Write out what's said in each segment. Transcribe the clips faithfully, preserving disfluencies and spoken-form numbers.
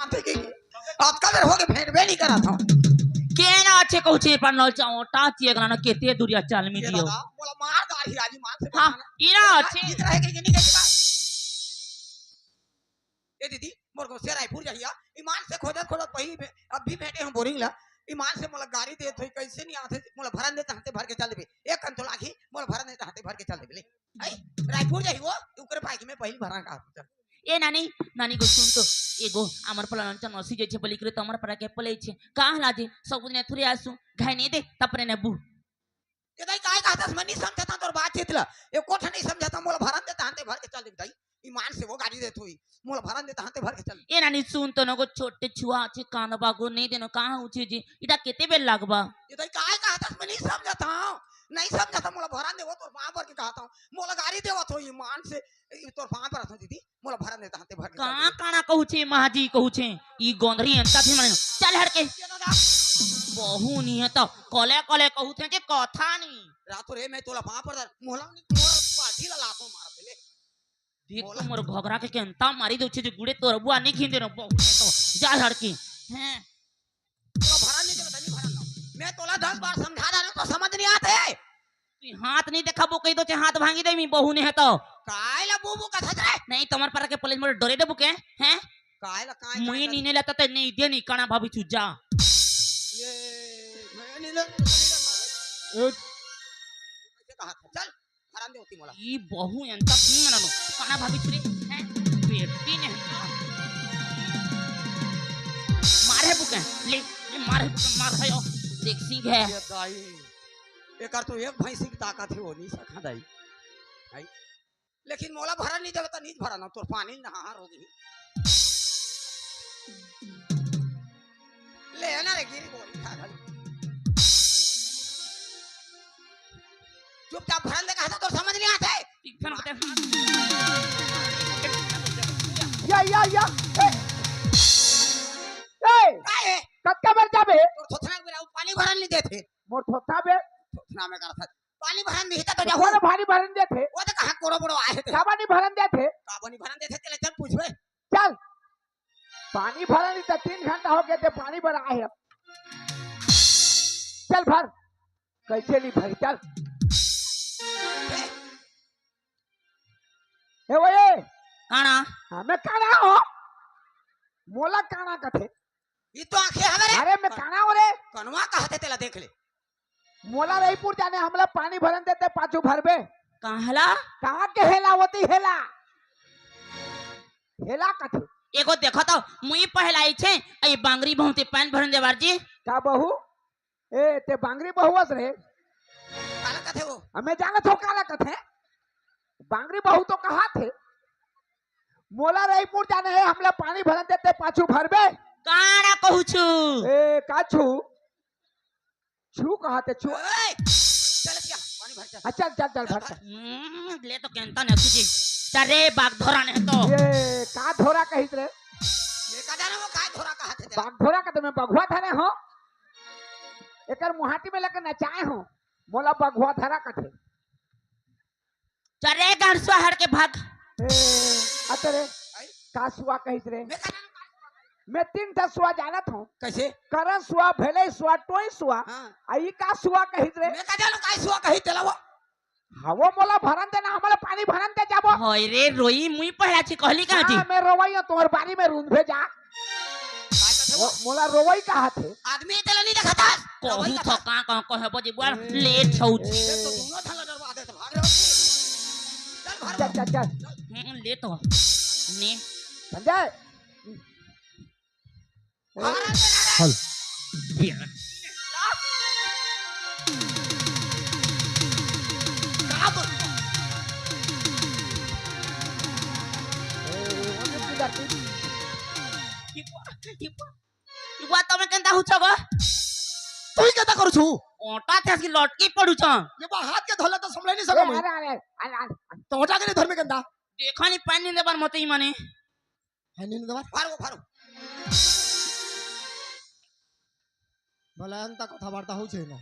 अतका बेर होगे भेंटबे नहीं करत हव। के ना अच्छे कहू छे पर नल चावटा चिए गना न केते दुरिया चाल मी ये दियो। दादा, मोला मार डारही आज ईमान से हाँ, बताना। इना अच्छे। जीत रहे के नहीं कहता। ए दीदी, मोर गोसिया रायपुर जहिया, ईमान से खोजत खोजत वही भे-, अब भी भेंटे हूँ बोरिंग ला। ईमान से मोला गाड़ी देत होई, कैसे नहीं आते, मोला भरन देता हते भर के चल देबे। एक कंतोला की, मोला भरन देता हते भर के चल देबे। ले, आई, रायपुर जाही वो, ओकरे बाइक में पहिली भरा का होता। ए नानी, नानी गो सुन तो, ए गो, हमर पला नंचन नसी जे छे बलिक रे, तो हमर परा के पले छे। का हला जे, सब दिन थुरे आसु, घाय नहीं दे, तपरे ने बू। ए दाई, काय कहतस, मैं नहीं समझता तोर बातचीत ला। एको ठा नहीं समझता, मोला भरन देता हते भर के चल दे दाई। ईमान से वो गाड़ी देत होई, मोला भरन देता हते भर के चल। ए नानी सुन तो, नको छोटे छुआ छे, कांद बागो नहीं देनो, कहाँ उठे जी, इटा केते बेर लागबा? ए दाई, काय कहतस, मैं नहीं समझता हूँ, नहीं समझता, मोला भरन दे, वो तोर पाँव पर के कहता हूँ, मोला गाड़ी देवत होई ईमान से, ए, तोर पाँव पर हूँ दीदी, मोला भरन देता हते भर के चल कहाँ दे। काना कहू छे, महाजी कहू छे, ई गोंधरी अंता भी माने, चल हट के। ये दादा। बहू नहीं है तो, कले कले कहू थे जे कथा नहीं। रातो रे, मैं तोला पाँव पर मोला नहीं, मोर पाठी ला लातो मार दे ले। देख बोला। तो मोर घघरा के केंता मारी दे छे जे गुड़े तोर बुआ नहीं खींदे न बहू ने तो जा लड़की। हैं? तोला भरन नहीं देबे, नहीं भरन ना। मैं तोला दस बार समझा डारे तो समझ नहीं आते। तू हाथ नहीं देखाबो कही दो छे हाथ भांगी दे मी बहू ने है तो। काय ला बू बू कथा रे? नहीं तोमर पर के पुलिस मोर डरे देबू के? हैं? काय ला काय मुई काय नीने लेता ते नहीं दे नहीं कणा भाभी छू जा। ये मैं नहीं ले, नहीं ले। ए, कैसे कहा था? चल। भरन दे होती मोला। ई बहू एंता की मननो। काना भाभी छुरी, हैं? बेटी ने। मारे बुके, ले, ये मारे बुके, मार खायो। देख सिंह है। ये दाई, एकर तो एक भैंसी की ताकत है, वो नहीं सका दाई। भाई, लेकिन मोला भरन नहीं देवे तो नहीं भरन, तोर पानी नहा रोगी। ले ना रे, गिरी गोली खा गई। चुपचाप भरन दे, कहा था, तोर समझ नहीं आते। एक ठन बता। या, या, या। ए। ए। का है? कतका बेर जाबे? तोर थोथना के बेरा पानी भरन नहीं देते। मोर थोथा बे? थोथना में करत हस। पानी भरन नहीं तो जाहू। कोन पानी भरन देथे? वो तो कहाँ कोरो बड़ो आए थे। काबर नहीं भरन देथे? काबर नहीं भरन देथे, तेला चल पूछबे। चल। पानी भरन नहीं तो तीन घंटा हो गए थे, पानी भरा है। चल भर। कैसे नहीं भरी, चल। ए वो ये। काना? हाँ, मैं काना हो। मोला काना कथे। ये तो आंखें हवे रे। अरे, मैं काना हो रे। कनवा कहते तेला देख ले। मोला रईपुर जाने, हमला पानी भरन देते, पाछू भरबे। कहला? कहाँ के हेला होती हेला? हेला कथे। एगो देखो तो, मुई पहलाई छे, आई बांगरी बहुते पानी भरन देवार जी। का बहू? ए, ते बांगरी बहू अस रे। काला कथे वो? हमें जानत हो काला कथे? बांगरी बहू तो कहा थे? मोला रईपुर जाने है, हमला पानी भरन देते, पाछू भरबे। काना कहू छू? ए, का छू? छू कहा थे, छू। ए, चल पिया, पानी भर चल। हाँ, चल, चल, चल, चल भर भर। चल। हम्म, ले तो केंता ने तुझे। चल रे, बाग धोरा ने तो। ये का धोरा कहित रे? ये का जाने वो का धोरा कहा थे तेरा? बाग धोरा का तो मैं बघुआ धरे हो। एकर मुहाटी में लेके नचाए हो। मोला बघुआ धरा कथे। चल रे, गांड सुआ हट के भाग। ए, अतरे, आई? का सुआ कहित रे? मैं का जानूं का सुआ कहित? मैं तीन ठा सुआ जानत हूँ। कैसे? करन सुआ, भेलई सुआ, टोई सुआ। हाँ। आ ई का सुआ कहित रे? मैं का जानूं का सुआ कहित तेला वो? हाँ, वो मोला भरन देना, हमला पानी भरन दे जाबो। होय रे, रोई मुई पहला छी कहली कहाँ जी? हाँ, मैं रोवई हूँ, तुम्हारे बारी में रूंद भेजा। काय कथे वो? वो मोला रोवई कहा थे? आदमी तेला नहीं देखता। कहू तो का, का कहे बजे बुआ, ए, लेट हो ए। छी। ये तो दोनों थाला डरवा दे, तो भाग रहे हो। चल, भाग चल, रहे हो। चल, चल। हम्म, लेट हो। ने। संजय। ए। भाग रहे हो। हल। का बोल? ए, वो तो पिला तू। ये बुआ, ये बुआ। ई बात तमे केंता हुचो गो? तुई केंता करू छु? ओटा थे असकी लटकी पड़ू छ। ये बा हाथ के धोले तो संभले नहीं ए, सकम। अरे, अरे, अरे, अरे। तो ओटा के नहीं धर्मे केंता? देखा नहीं पानी लेबार मते ही माने। है नहीं देवार? Pharaoh, pharaoh. भला अंता कथा वार्ता हो छे ना।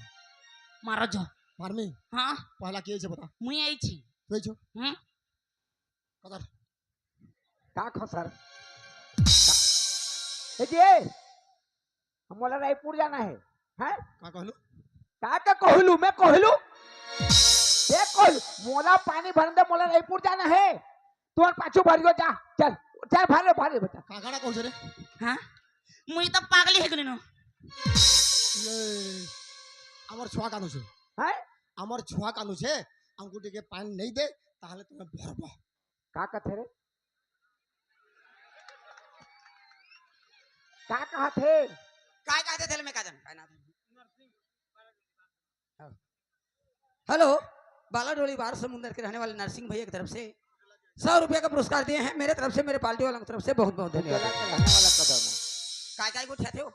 मारो जो। मारमी? हाँ। पहला के छे बता? मुई आई छी। तू छो? हम्म। कदर। का खो सर? ए जी, मोला रायपुर जाना हे। हैं? का कहलू? का का कहलू? मैं कहलू? ये कहलू, मोला पानी भरन दे, मोला रायपुर जाना हे। तोर पाछू भरियो जा, चल, चल भर रे, भर रे बेटा। का गाना कहू रे? हाँ? मुई तो पागली हे गुलिनो। ये, हमर छुआ कानू छे। हैं? हमर छुआ कानू छे, हमको टिके पानी नहीं दे, ताहले तुम्हें भरबो। का कथे रे? का कहत हे? काय कहते थे, मैं का जानूं? काय नाम है? हेलो, बालाडोली बार समुंदर के रहने वाले नरसिंह भैया की तरफ से सौ रुपया का पुरस्कार दिए हैं। मेरे तरफ से, मेरे पार्टी वालों की तरफ से बहुत बहुत धन्यवाद। चला के रहने वाला कदम है। काय काय गोठियाथे हो?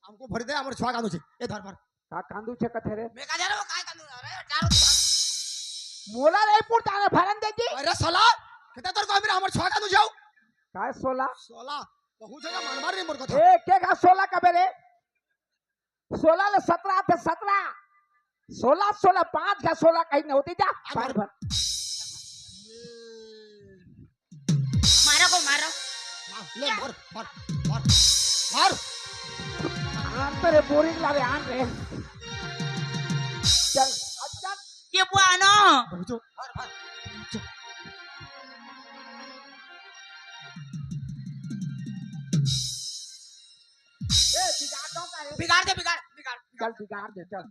हमको भर दे, हमर छुआ कानू छे। ए धर भर। का कांदू छे कथे रे? मैं का जानूं, काय कांदू? अरे, चारों मोला रायपुर जाना, भरन दे जी। अरे साला, कितना तोर को मेरा हमर छुआ कानू जाओ। काय सोला? सोला, कहू जगह मानवार नहीं मोर कथा। ए, के का सोला कबे रे? सोला ले सतरा आथे, सतरा। सोला, सोला, पाँच का सोला कहीं नहीं होती जा। अरे पाँच भर। मारो को मारो। हाँ, ले, भर, भर, भर, भर। आन तो रे, बोरिंग लावे, आन रे। चल, अब चल। ये बुआ आनो। भर, भर। ए, बिगाड़ दो का रे? बिगाड़ दे, बिगाड़, बिगाड़, बिगाड़। चल, बिगाड़ दे, चल।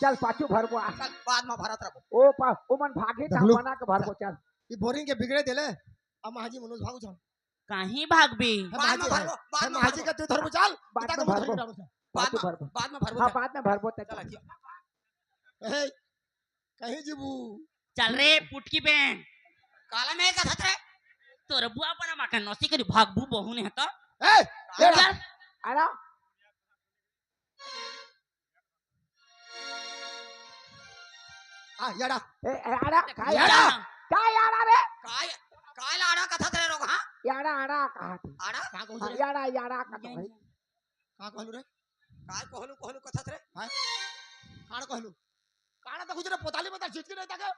चल, पाछू भरबो आ। चल, बाद में भरत रहो। ओ पा, ओ मन भागे देख था, लो। बना के भरबो, चल। ये बोरिंग के बिगड़े देले, अब महाजी मनोज भागो जाओ। कहीं भागबी? बाद में भरबो, बाद में भरबो। का तू धरबो, चल। बाद में भरबो। बाद में भरबो, बाद में भरबो, हाँ, चल। बाद में भरबो, चल, चल। अच्छा। ए, कहीं जीबू? चल रे, पुटकी बेंग। काला में का खतरे? तोर बुआ बना माका नौसी करी भागबू बहू ने हता। ए, चल। अरे, आ, याड़ा। ए, ए, याड़ा, का याड़ा? याड़ा? का याड़ा रे? का, का लाड़ा कथा तेरे लोग, हाँ? याड़ा, याड़ा कहा थे। आड़ा? का कहू हाँ, रे? याड़ा, याड़ा कहा थे भाई। का कहलू रे? का कहलू, कहलू कथा रे? हाँ? काड़ कहलू? काड़ा देखो जरा पोताली में तार झिटकी नहीं ताके।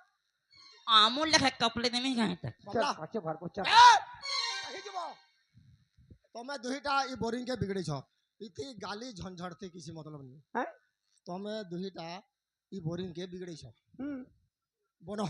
आमूल लखे कपड़े दे में कहीं तक। चल, बबला। पाछे भर को चल। ए! कहीं जीबो। तो मैं दुहिटा ई बोरिंग के बिगड़ी छ। इतनी गाली झंझट थी किसी मतलब नहीं। हैं? तो मैं दुहिटा ई बोरिंग के बिगड़ी छ। हम्म। बोनो।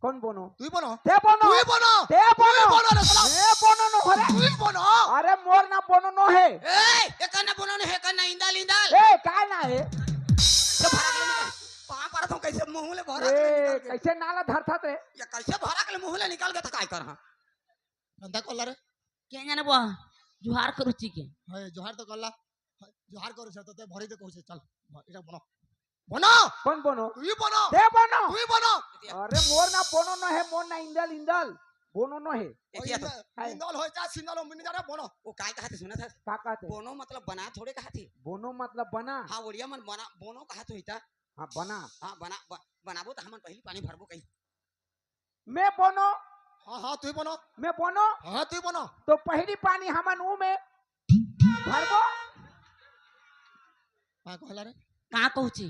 कौन बोनो? तू ही बोनो। ते बोनो। तू ही बोनो। ते बोनो। तू ही बोनो रे साला। ए बोनो नो हरे। तू ही बोनो। अरे मोर ना बोनो नो हे। ए, एकर ना बोनो नो हे, एकर ना इंदल, इंदल। ए, काय ना हे? तो भरा के निकल। पाँव पड़त हूँ, कैसे मुंह ले भरा के ए, निकल के? कैसे नाला धरथा ते? ये कैसे भरा के मुंह ले निकल के तो काय कर, हाँ? धंधा कोला रे? के जाने बुआ, जुहार करू ची के। हाय, जुहार तो कोला। हाय, जुहार करू से तो ते भरी दे कहू से, चल, भ-, इटा बनो। बनो! कौन बनो? तू ही बनो! ते बनो! तू ही बनो! अरे मोर ना बनो न हे, मोर ना इंदल, इंदल। बनो न हे। ओ एतिया तो। इंदल, हाय। इंदल हो जा, सिंदल हो, मिनी जा रे, बनो। वो काय कहा थे, सुना था? का कहा थे? बनो मतलब बना थोड़े कहा थे। बनो मतलब बना? हाँ, ओड़िया मन बना, बनो कहा थे इता। हाँ, बना। हाँ, बना, ब-, बनाबो तो हमन पहली पानी भरबो कहीं। मैं बनो। हाँ, हाँ, तू ही बनो। मैं बनो। हाँ, तू ही बनो। तो पहली पानी हमन ऊ में भरबो। का कहला रे? का कहू ची?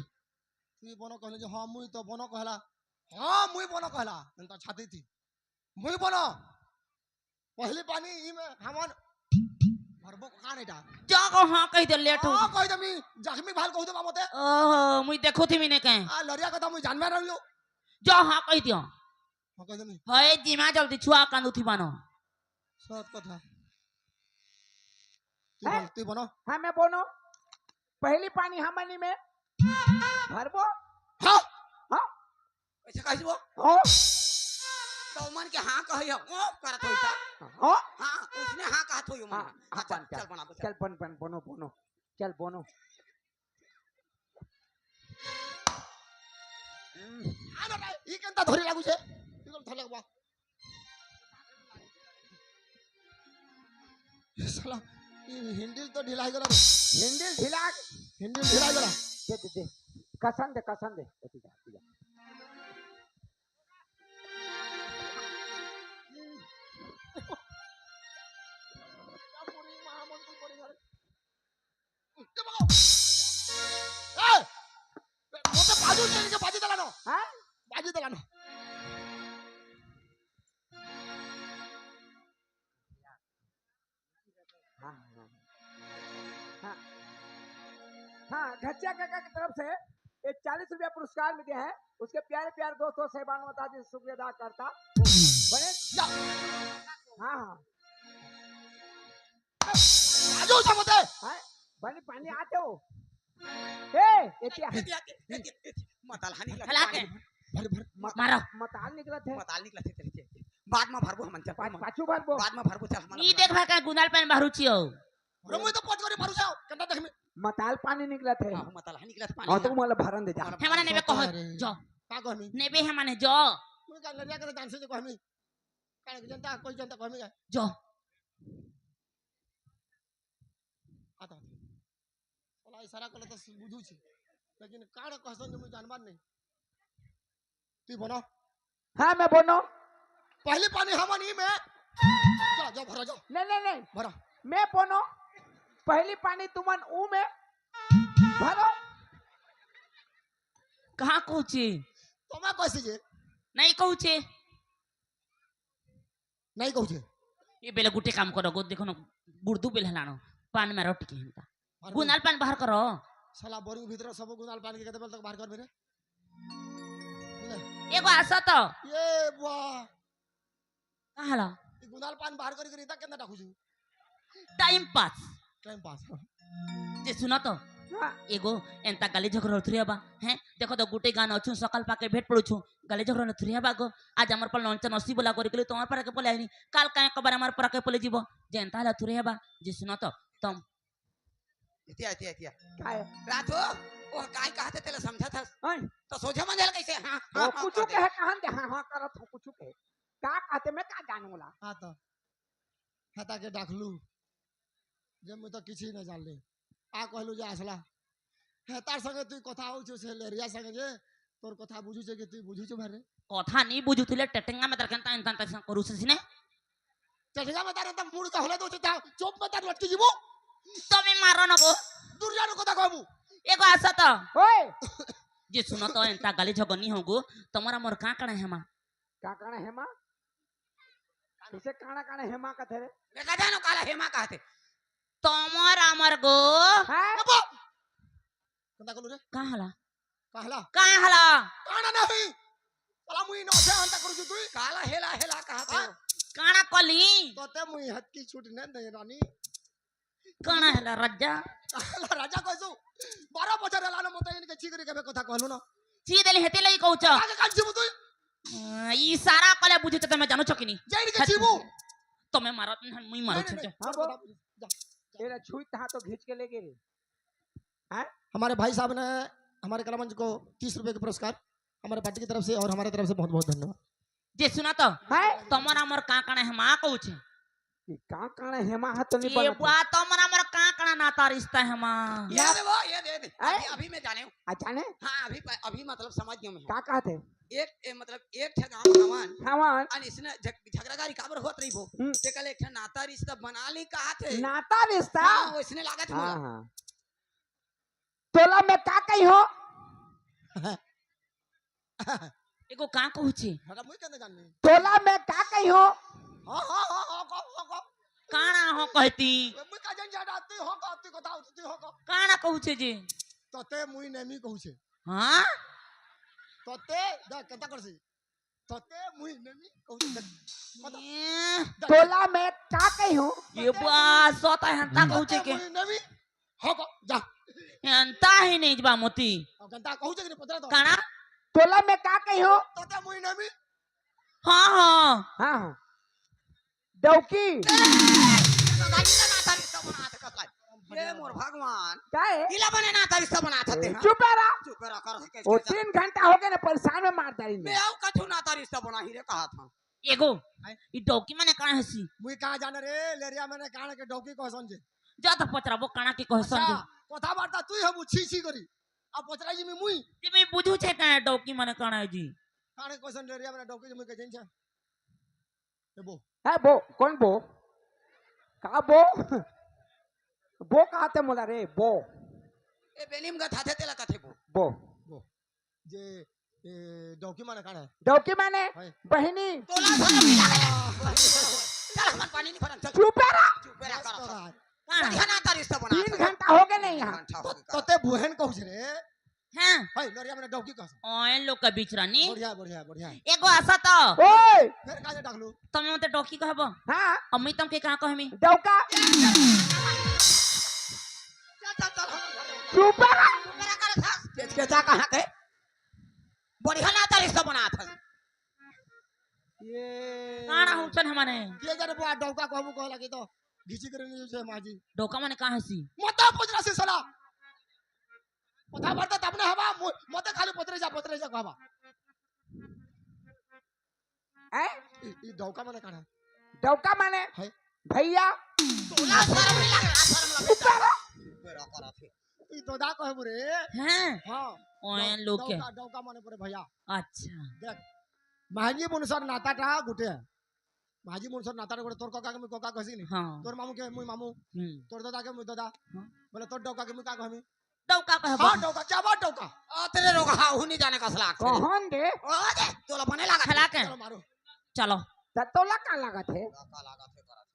तू ही बनो कहले जो हाँ, मुई तो बनो कहला। हाँ, मुई बनो कहला। एन तो छाती थी। मुई बनो। पहली पानी ई में हमन भरबो का नहीं डाल। जा को हाँ कह दे, लेट हो। हाँ, कह दे मी, जख्मी भाल कहू दे बाबते। ओहो, मुई देखो थी मीने कहे। आ, लरिया कथा मुई जानबे रहलियो। जा हाँ कह दियो। हाँ, कह दे मी। हए, जिमा जल्दी, छुआ कांदू थी बनो। सत कथा। तू हैं? बन, तू बनो। हाँ, मैं बनो। पहली पानी हमनी में भरबो। हाँ। हाँ। कैसे कहिस वो? हाँ। तो मन के हाँ कही है, ओ करत होई था। हाँ। हाँ, उसने हाँ कहा थोई मन। हाँ, हाँ, हाँ, चल, बन, चल। चल बना, चल। चल बन, बन, बनो, बनो। चल बनो। हम्म। आ ना रे, ई केंता धरी लागू छे? ई कोन धर लगबा? ए साला, ई हैंडल तो ढीला हो गेला रे। हैंडल ढीला? हैंडल ढीला हो गेला। दे, दे, दे। कसन दे, कसन दे। ओती जा, ओती जा। ए! मोटे बाजू चल के बाजी दलानो। हाँ? बाजी दलानो। हाँ, हाँ, हाँ। हाँ, घचिया काका की तरफ से ये चालीस रुपया पुरस्कार मिले हैं। उसके प्यारे प्यारे दोस्तों, साहिबान, बता दीजिए, शुक्रिया अदा करता। बने? हाँ, हाँ। आजो समझे। हाँ, बने पानी आते हो। ए, एतिया। एतिया, एतिया, एतिया। मताल हानि लगे। चला के। भर, भर। मत-, मारो। मताल निकलत हे। मताल निकलत हे, चल, चल, चल। बाद में भरबो हमन, चल, पा-, हमन। पाछू भरबो। बाद में भरबो, चल, हमन। नी देख भाई, का गुंदाल पान भरू छियो। अरे, मुई तो पच करे भरू जाओ, कंडा देख में। मताल पानी निकलत हे। हाँ, मताल हानि निकलत पानी। हाँ, तो मोला भरन दे जा। मोला हे माने भरन नेबे दे। कहो, अरे। जो। का कहमी? नेबे हे माने जो। मुई का लड़िया करे जान से जो कहमी। काहे के जनता, कोई जनता कहमी का? जो। आता, आता। साला इशारा करले तो बुझू छी, लेकिन काड़ कहसन जो मुझे जानबार नहीं। तू बनो। हाँ, मैं बनो। पहली पानी हमन ई में। जा, जा, भरा, जा। नहीं, नहीं, नहीं। भरा। मैं बनो। पहली पानी तुमन ऊ में भरो। कहाँ कहूँ छी? तो मैं कैसे जे? नहीं कहूँ छी। नहीं कहूँ छे। ये बेले गुटे काम करो गो, देखो ना, गुर्दू बेल हलानो, पान में रोटी के हिंता। बाहर गुनाल पान बाहर करो। साला बोरिंग भीतर सब गुनाल पान के कते बेल तक बाहर कर मेरे। ले। एगो आसा तो। ये वाह। कहाँ ला? ये गुनाल पान बाहर करी करी तक केंदा डाकू छू। Time pass. Time pass. जे सुनो तो। हाँ। एगो एंता गाली झगड़ा थुरिया बा, हैं? देखो तो गुटे गान अछू सकल पाके भेंट पड़ू छू। गाली झगड़ा थुरिया बा गो। आज हमार पर लौंचा नसी बोला करी के लिए तुम्हार पर के बोले नहीं। काल काहे कबर हमार पर के बोले जीवो। जे एंता ला थुरिया बा। जे सुनो तो। तुम। इतिया, इतिया, इतिया। काय? रात हो, वो काय कहा थे तेला समझा था। हैं? तो सोझे मंझल कैसे? हाँ, वो हाँ, हाँ, कुछ कह दे। कहे कहां दे, हाँ, हाँ, करत हो, कुछ कहे। का कहते मैं का जानूला? हाँ तो। हता के डाकलू। जे मैं तो किसी न जान ले। आ कहलू जे आसला। हे तार संगे तू कथा हो छे से लेरिया संगे जे, तोर कथा बुझू छे कि तू बुझू छे भरे? कथा नहीं बुझू थिले टेटेंगा में तरकन ता इंसान तैसा करू से सिने। टेटेंगा में तार इंसान मूड़ का होले तो छे ता चुप में तार लटकी जीवो। तो मैं मारो न को। दूर जानो कथा कहबू। एगो आसा तो। ओए। जे सुनो तो एंता गाली झगनी होगो, तुम्हारा मोर का कणे हेमा? का कणे हेमा? इसे काना काना हेमा कथे रे? मैं का जानो काला हेमा कहते। तमर अमर गो। हैं? अबो! कंदा कलू रे? का हला? का हला? का हला? काना नहीं। साला मुई नोसे हंता करू तुई। काला हेला हेला कहते हाँ? हो। काना कली? तोते मुई हत की छूट ने दे रानी। काना हेला राजा? काला राजा कोई सु? बारह बजर लानो मत इनके चीकरी के कथा कहलू ना। ची देली हेते लई कहू छ। काका कान जीवू तुई? अ, ई सारा कले बुझे त मैं जानो छकिनी। जैन के जीवू। तो मैं मारत नहीं, मुई मारो नहीं, छे। नहीं, हाँ, जा, बोल। जा, जा। तेरा छुई तहा तो घींच के ले गए रे। हैं? हमारे भाई साहब ने हमारे कलामंच को तीस रुपए के पुरस्कार हमारे पार्टी की तरफ से और हमारे तरफ से बहुत बहुत धन्यवाद। जे सुना तो। हैं? तमर अमर का कणे हेमा कहू छे। ई का कणे हेमा ह तो नहीं ये बनत हे। बुआ तमर अमर का कणे नाता रिश्ता हेमा। ये दे वो, ये दे, दे। हैं? अभी, अभी मैं जाने हूँ। आ, जाने? हाँ, अभी, अभी मतलब समझ गया मैं। का कहत हे? एक, ए, मतलब एक ठे गाँव हवन। हवन। अन इसने झग-, झगड़ागारी काबर होत रही वो। हम्म। ते कल एक ठे नाता रिश्ता बना ली कहत हे। नाता रिश्ता? हाँ, वैसने लागत हे हाँ, मोला। हाँ। तोला मैं का कही हो? एगो का कहू छे? हटा, मुई कहना जाननी। तोला मैं का कही हो? हाँ, हाँ, हाँ, हाँ, कहो, हाँ, कहो। काना हो कहती? मुई का जान जाना, तू हो कहो, तू बताओ, तू हो कहो। काना कहू छे जी? तोते मुई नेमी कहू छे। हाँ? तोते, देख, कंता करसी। तोते मुई नेमी कहू छे। बता। ए। तोला मैं का कही हो? ये बा, सोता हंता कहू छे तोते के? मुई नेमी हो को, जा। अंता ही नहीं बा मोती। अब गंदा कहू छे कि नहीं पतरा तो? काना? तोला मैं का कही हो? तोते मुई नेमी। हाँ, हाँ। हाँ, हाँ। डौकी। ए, तो दाई ना ना तारी सब बना था ककाई। ये मोर भगवान। का है? इला बने ना तारी सब बना था ते, हाँ? चुप रहा। चुप रहा, कर सके वो इसके तीन घंटा हो गए ना, परेशान में मार डाली मैं। मैं आऊ कछु ना तारी सब बना ही रे कहा था। एगो, हैं? ई डौकी माने का हसी? मुई का जाने रे, लेरिया माने का के डौकी कहसन जे। जा तो पचराबो काना के कहसन अच्छा, जे। कथा वार्ता तू हम छी छी करी। अब पचरा जी में मुई। जी में बुझू छे का डौकी माने काना जी? काने कहसन लेरिया माने डौकी जे मुई के जन छे। ए बो। है बो, कौन बो? का बो? बो कहते मोला रे, बो। ए बेनिम गथा थे तेला कथे बो। बो। बो। जे, ए, डौकी माने काना है? डौकी माने है। बहिनी। तोला धर मिला के। चल, हमन पानी नहीं भरन, चल। चुप रहा। चुप रहा, बस कर। कर। घना तारीफ से बना तीन घंटा हो गए नहीं यहाँ। घंटा हो गया। तो ते बुहेन कहू रे। हाँ। भाई, नरिया में डौकी कह। ओए लोग का बीच रानी। बढ़िया, बढ़िया, बढ़िया। एगो आशा तो। ओए! फिर का जे डाकलू? तुम मते डौकी कहबो? हाँ। अम्मी तुम के कहाँ कहमी? डौका। चल, चल, चल, हम चल। चुप रह। मेरा कर था। केचकेचा कहाँ के? बढ़िया ना तारीफ से बना था। ये काना हुचन हमने। ये जरे बुआ डौका कहबो कह लगी तो घिची करे नहीं से माजी। डौका माने कहाँ सी? मत पूछ रहा से साला। पता पड़ता तब ना हवा, मु-, मत खाली पतरे जा, पतरे जा कहबा। हैं? ई, ई डौका माने काना? डौका माने? है। भैया। तोला शर्म नहीं लगे, शर्म लगे। ऊपर। ऊपर करा थे। ई दोदा कहबो रे। हैं? हाँ। ओए डौ-, लोग के। डौका, डौका माने पड़े भैया। अच्छा। देख, महंगी मुनसर नाता टा गुटे। माझी मुनसर नाता रे गोटे तोर कका के मुई कका कहसी नी। हाँ। तोर मामू के मुई मामू। हम्म। तोर दादा के मुई दादा। हाँ। बोले तोर डौका के मुई का कहमी? डौका कहबो। हाँ, डौका, क्या बात डौका? आ, तेरे डौका, हाँ, हूँ नहीं जाने का सलाह। कहन दे। ओ, दे, तोला बने लगा। खला के। चलो मारो। चलो। त तोला का लागत है? का लागत है, करत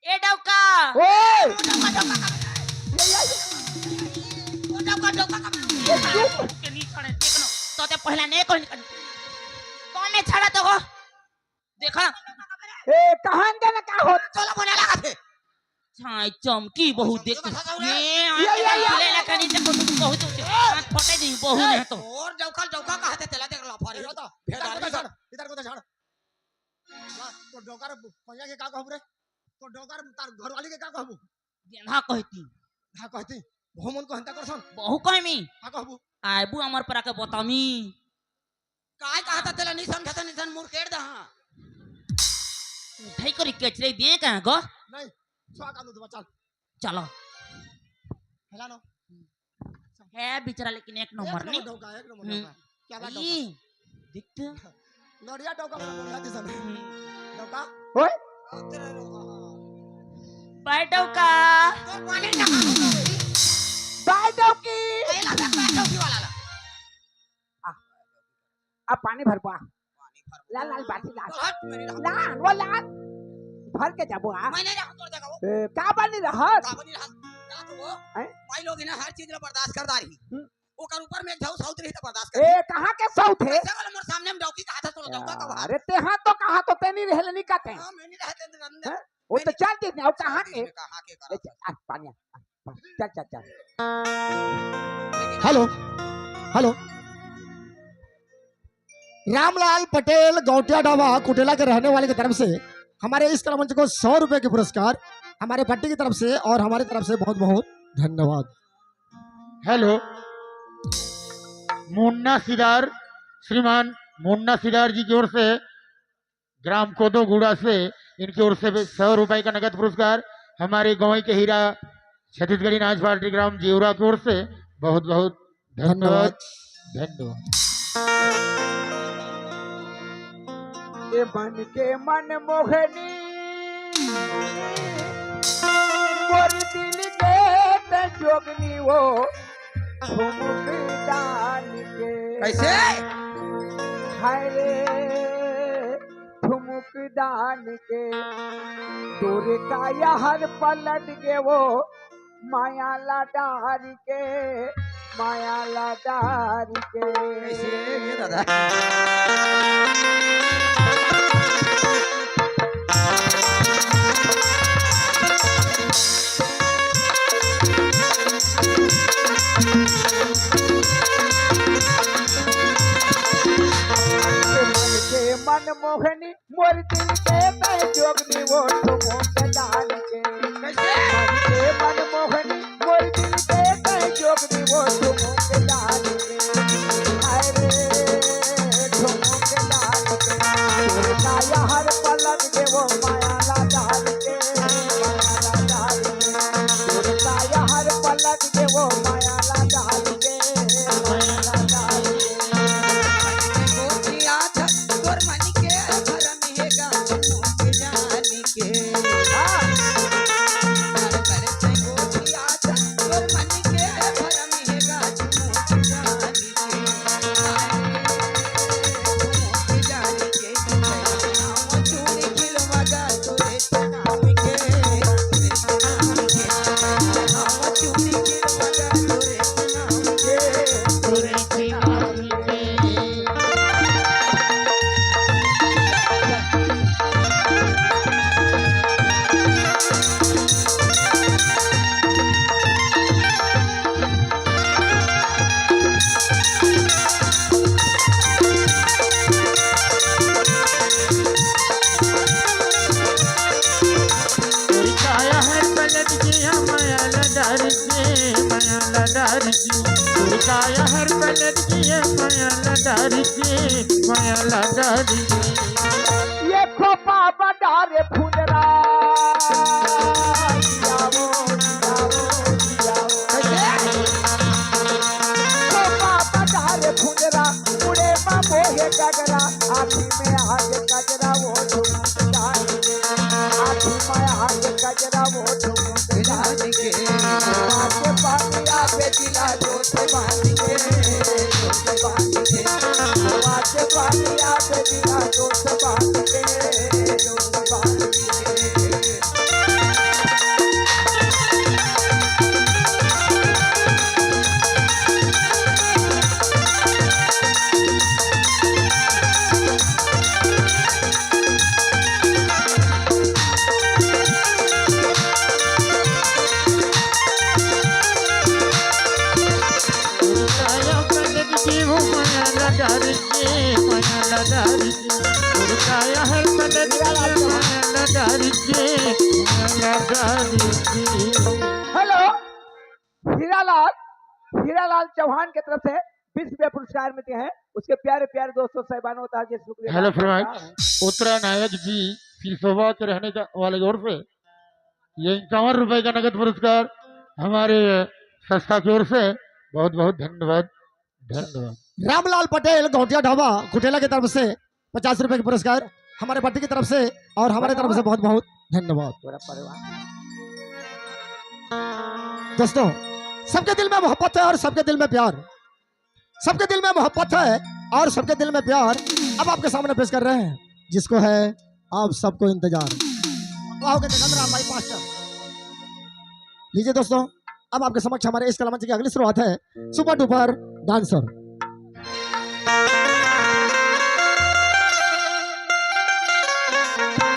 है। ए डौका। ओए! डौका, डौका, डौका। ये, ये, ये। ओ डौका, डौका, डौका। ये चुप। के नहीं छड़े, देख लो। तो ते पहला नहीं कोई नहीं। कौन नहीं छड़ा तो हो? देखा। ए, कहाँ जाने का हो? चलो, बने लगा थे। छाई चमकी बहुत देख। चमकी बता दो रे। ये, ये, ये, ये। ले ला कनी देखो, तू बहुत ऊंचे। हाथ फटे नहीं, बहुत ए, नहीं तो। और डौका, डौका कहा थे, तेला देख लो, फारी। इधर को तो, इधर को तो झाड़, इधर को तो झाड़। ला, तो डौका रे, कोनिया के का कहबू रे? तो डौका रे, तार घरवाली के का कहबू? गेंधा कहती। हाँ, कहती। बहु मन को हंता करसन। बहु कहमी। हाँ, कहबू। आबू हमर परा के बतामी। काय कहता तेला नहीं समझता, नहीं समझ मुड़ केड़ दहा। उठाई करी केचरे दिए कहाँ गो? नहीं, छुआ का दूध बचा। चलो। हेला नो। है बिचरा, लेकिन एक नंबर एक नंबर नहीं। डौका, एक नंबर हम्म। डौका। क्या बात ई, डौका? देख तो। नरिया डौका, बड़ा बढ़िया दिसन। हम्म। डौका? ओए? तेरे डौका। बाय डौका। तो पानी ना। बाय डौकी। ए, ला, ला, बाय डौकी वाला ला। आ, आ पानी भर बा। पानी भर। ला, ला, बाल्टी ला। तो हट, मेरी राम। ला, वो ला। भर के जाबो आ। मैं नहीं रहा तोर जगह वो। ए, का बनी रहत? का बनी रहत? का तो वो? हैं? माई लोग इन्हें हर चीज ला बर्दाश्त कर दारी। हम्म। ओकर ऊपर में एक झऊ सौत रही तो बर्दाश्त कर। ए, कहाँ के सौत है? ऐसे वाला मोर सामने में डौकी कहा था, तो डौका का बाहर। अरे, ते हाँ तो कहा तो ते नहीं रहले, नहीं कहते हैं। हाँ, मैं नहीं रहते, नहीं रहते। हैं? वो तो चल चीज नहीं, और कहाँ के? कहाँ के ए, करा? चल, आ, पानी आ, आ, पानी। चल, चल, चल। Hello, hello. रामलाल पटेल गौटिया ढाबा कुटेला के रहने वाले की तरफ से हमारे इस कला मंच को सौ रुपए के पुरस्कार हमारे भट्टी की तरफ से और हमारी तरफ से बहुत बहुत धन्यवाद। हेलो, मुन्ना सिदार, श्रीमान मुन्ना सिदार जी की ओर से ग्राम कोदोगुड़ा से इनकी ओर से सौ रुपए का नगद पुरस्कार हमारे गंवई के हीरा छत्तीसगढ़ी नाच पार्टी ग्राम जीवरा की ओर से बहुत बहुत धन्यवाद। धन्यवाद। ए मन के मन मोहनी, मोर दिल के त जोगनी वो ठुमुक डाल के। कैसे? हाय रे, ठुमुक डाल के, दूर का यार पलट के वो माया ला डार के, माया ला डार के। कैसे ये दादा? मन के मन मोहनी मोर दिल के तय जोगनी वो ठुमुक डाल के। कैसे? मन के मन मोहनी मोर दिल के तय जोगनी वो ठुमुक डाल के। हाय रे, ठुमुक डाल के। तोर काया हर पलक के वो माया ला डाल के, माया ला डाल के। तोर काया हर पलक के वो माया ला डाल के, माया ला डाल के। गोठिया था तोर मन के घर में हे गा, ठुमुक डाल के। दुर्गा हर पलट के मया ला डारी के, मया ला डारी के। ये खोपा बड़ा रे फुलरा। Xiao, Xiao, Xiao. खोपा बड़ा रे फुलरा, उड़े मा मोहे गगरा। आँखी में आज गजरा वो झुमकदार। आँखी में आज गजरा वो झुमकदार। के। बात पानिया पे दिला दोस्त बांध के, दोस्त बांध के। बात पानिया पे दिला दोस्त बांध के, दोस्त बांध के। हेलो, हीरालाल, हीरालाल चौहान की तरफ से बीस रुपया पुरस्कार मिलते हैं उसके प्यारे प्यारे दोस्तों, साहिबानों, ताज, शुक्रिया। हेलो फ्रेंड्स, उत्तरा नायक जी सिरसोवा के रहने का वाले की ओर से ये इक्यावन रुपए का नगद पुरस्कार हमारे संस्था की ओर से। बहुत बहुत धन्यवाद, धन्यवाद। रामलाल पटेल गौटिया ढाबा कुटेला की तरफ से पचास रुपए का पुरस्कार हमारे पार्टी की तरफ से और हमारे तरफ से बहुत बहुत धन्यवाद। पूरा परिवार। दोस्तों, सबके दिल में मोहब्बत है और सबके दिल में प्यार, सबके दिल में मोहब्बत है और सबके दिल में प्यार। अब आपके सामने पेश कर रहे हैं जिसको है आप सबको इंतजार, वाह के जगत राम भाई मास्टर। लीजिए दोस्तों, अब आपके समक्ष हमारे इस कलामंच की अगली शुरुआत है सुपर डुपर डांसर।